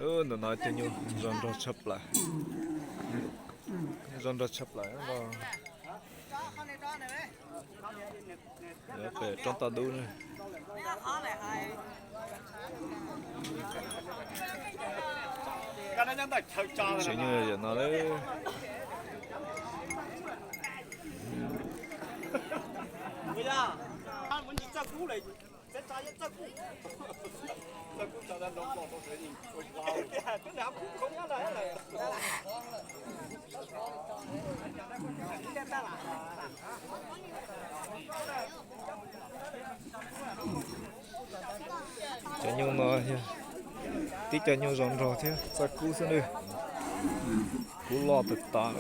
Ntawm no tus nyuj zoo nraug tshaj plaws, zoo nraug tshaj plaws no. Pem roob toj dub na. Tsev nyuj yog yam no lawm. Cov nyuj no yog tib cov nyuj zoo nraug thiab txawj kub xwb nawb. Kub loj tas tas.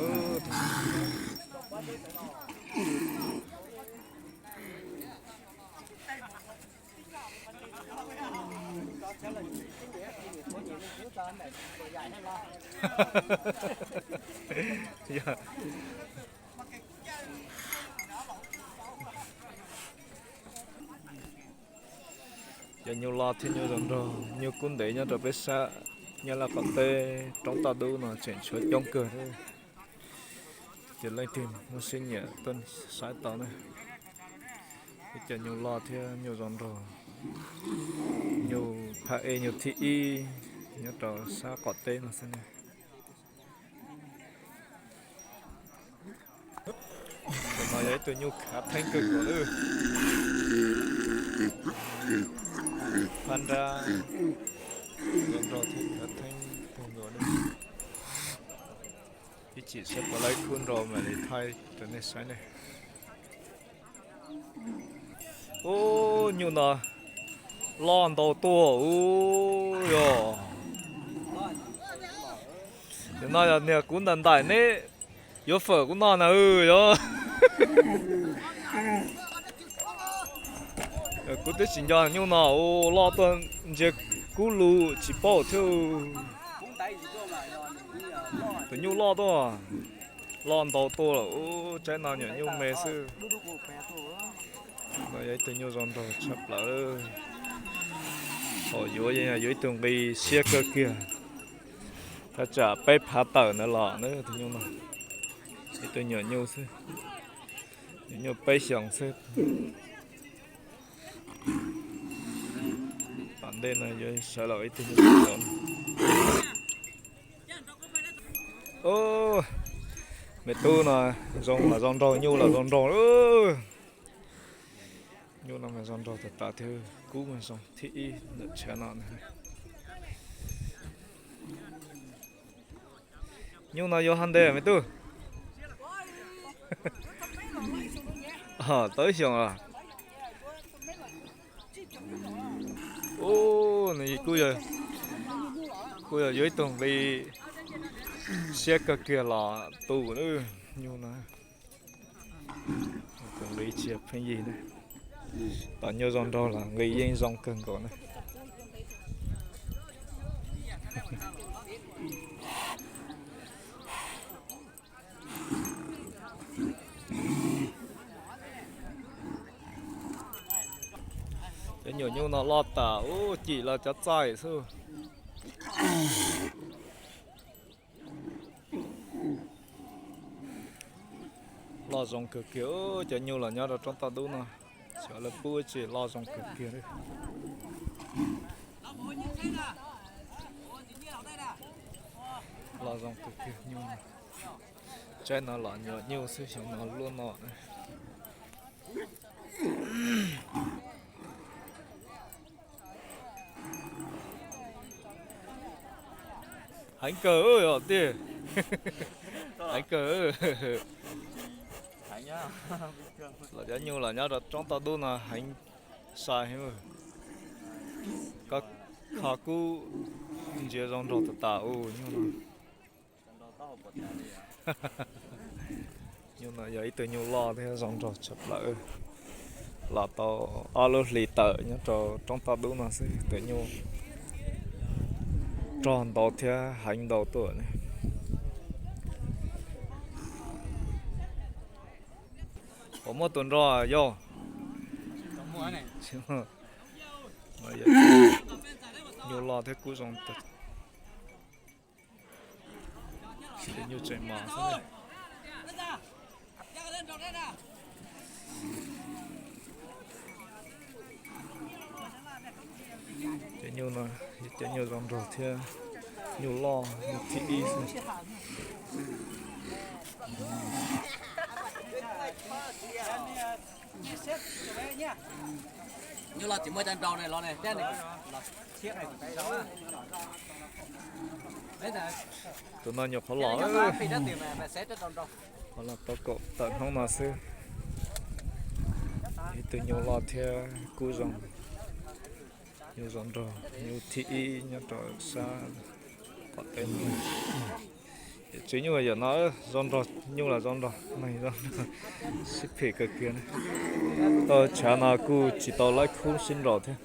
Cov nyuj loj thiab nyuj zoo nraug, nyuj kub ntev nyob rau peb sab Nyab Laj qaum teb roob toj dub no tseem tshuav coob kawg. Ces leej twg muaj siab nyiam tuaj saib tau na. Ib cov nyuj loj thiab nyuj zoo nraug, nyuj phaj ej nyuj thib ib nyob rau sab qaum teb no xwb ne. Tus no yog ib tug nyuj khav theeb kawg nkaus lawm. Phab nrab zoo nraug thiab khav theeb kawg nkaus lawm. Ib chim saib puas laib khub nrau mam li thaij rau nej saib ne. Ub, nyuj no loj ntau tuaj ub yog. Nim no yog niag kuv ntaim ntaim neb yuav fawm kuv no na yog. Kuv twb tsis nco nyuj no ua loj tuaj ntsia kub lug tsis paub thiab. Tus nyuj loj tuaj, loj ntau tuaj lawm ub, tsaib no nyuam nyuj me xwb. No yog ib tug nyuj zoo nraug tshaj plaws. Thaum yuav yuav ib tug nqi siab kawg kiag. Thaj tsam peb phav tawm ntawd los na tus nyuj no. Ib tug nyuam nyuj xwb, nyuam nyuj peb xyoos xwb. Tom ntej no yuav sawv los ib tug nyuj. Me tub no zoo los zoo nraug, nyuj los zoo nraug. Nyuj no mas zoo nraug tas tas thiab, kub mas zoo thib ib ntawm tshav no na. Nyuj no yuav hov ntev me tub? Tau ib xyoos los? Ub, nws kuj yog yuav ib tug nqi siab kawg kiag los tu na. Nyuj no tus nqi tsis yog pheej yig na. Tom nyuj zoo nraug los nqi yeej zoo kawg nkaus na. Cov nyuam nyuj no loj tas ub, cim los cov txaij xwb. Loj zoo kawg kiag cov nyuj los nyob rau roob toj dub no, xyov lawv pub tsis loj zoo kawg kiag. Loj zoo kawg kiag nyuj no. Tsaib no los nyuam nyuj xwb, xyov no luaj no. Heev kawg yog tiag. Heev kawg. Los cov nyuj los nyob rau roob toj dub no heev sai heev. Koj kho kub ntsia zoo nraug tas tas ub nyuj no. Nyuj no yog ib tug nyuj loj thiab zoo nraug tshaj plaws. Los tau ob lub hlis tawm nyob rau roob toj dub no xwb, tus nyuj rog ntau thiab heev ntau tuaj ne. Puas muaj tus nrog yau? Nyuj loj thiab kub zoo. Cov nyuj tseem mos xwb. Cov nyuj no, cov nyuj zoo nraug thiab, nyuj loj, nyuj thib ib xwb. Nyuj loj tsis muaj cov nraug ne los ne. Tus no nyuam qhuav los, qhuav los tau kaum tawm hnub no xwb. Ib tug nyuj loj thiab kub zoo, nyuj zoo nraug, nyuj thib ib nyob rau sab tom teb no. Tsev nyuj yam no zoo nraug, nyuj los zoo nraug, neeg zoo nraug, sib phem kawg kiag na. Tau tshav no kuj tsis tau laib khub sib nraus thiab.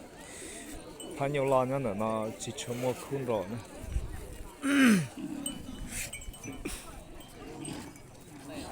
Phab nyuj loj nyob ntawm no tsis tshua muaj khub nraus na.